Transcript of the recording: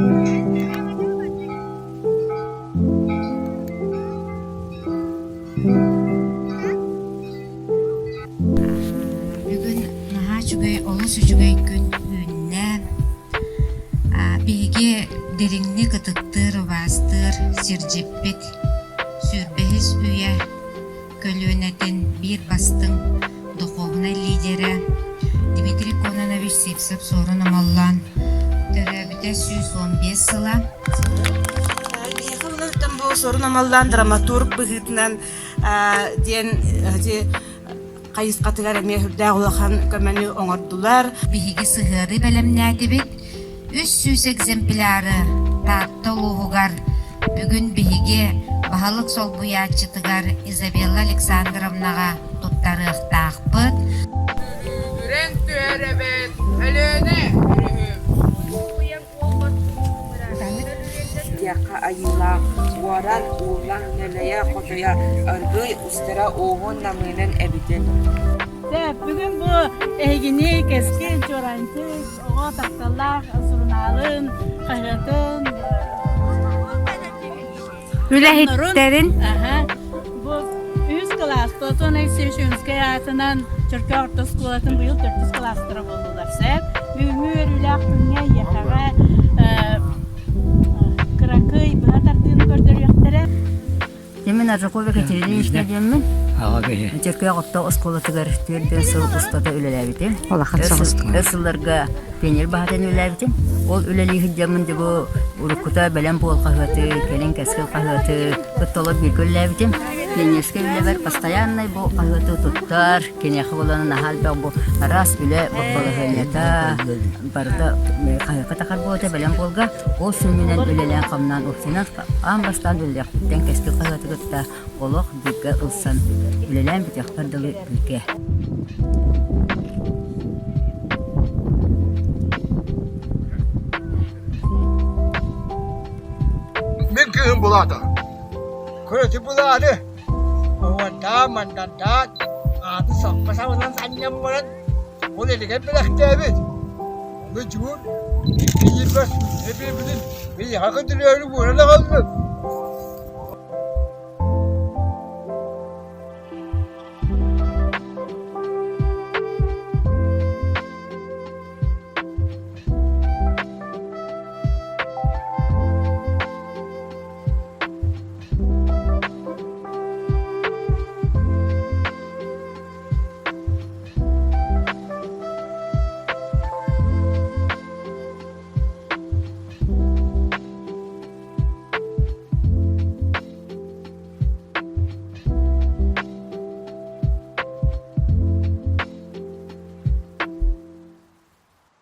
Бүгүн наһаа үчүгэй, олус үчүгэй күн үүннэ. Биһиги дириҥник ытыктыыр, убаастыыр сирдьиппит сүүрбэһис үйэ көлүөнэтин биир бастыҥ духуобунай лидерэ Дмитрий Кононович Сивцев-Суорун Омоллоон төрөөбүтэ 115 сыла. Биһиэхэ былырыттан бу Суорун Омоллоон драматург быһыытынан диэн хайысхатыгар эмиэ сүрдээх улахан көмөнү оҥордулар. Биһиги сыһыары бэлэмнээтибит. 300 экземпляры Таатта улууһугар бүгүн биһиги баһылык солбуйааччытыгар Изабелла Александровнаҕа туттарыахтаахпыт. Үрэн түһэр эбээт Өлүөнэ өрүһүм. Диэххэ айыылаах, уоран, ууллан нэлэйэ-хотойо аргыый устара ууһун намыынын эбитин Бүгүн бу эһигини Кэскил Чуораанчык оҕо тапталлаах сурунаалын, хаһыатын Үлэһиттэрин Бу үһүс кылаас Платон Алексеевич Омскай аатынан Чөркөөх орто оскуолатын быйыл төрдүс кылаастара буоллулар сөп. Бүгүҥҥү үөрүүлээх күҥҥэ эйиэхэҕэ кыракый быһа тардыыны көрдөрүөхтэрэ. Мин Аржакова Екатерина Ильинична диэммин. Чөркөөх орто оскуолатыгар 4 сыл устата үлэлээбитим. Өр сылларга пионер баһатын үлэлээбитим. Ол үлэлии сылдьаммын дьэ бу уруккута бэлэм буол хаһыаты, кэлин кэскил хаһыаты кытта олор бииргэ үлэлээбитим. Пионерскай үлэбэр постояннай бу хаһыаты туттар, киниэхэ буолан наһаа элбэх бу араас үлэ балаһыанньата барыта хаһыакка тахар буолта бэлэм буолга. Ол сүнньүнэн үлэлээн-хамнаан уксунан аан бастаан үлэлиэхпиттэн кэскил хаһыаты кытта олох бииргэ ылсан үлэлээн бүтүөхпэр дылы бииргэ. Мин кыыһым булаата. Көрөтү булааны. Уонтаан мандандаан ааты саппа сабынан анньан баран ол элигэн бэлэхтээбит. Ону дьуур икки киирбэс эбиэбитин биһиэхэ көтүрөөрү буоран аҕаллым.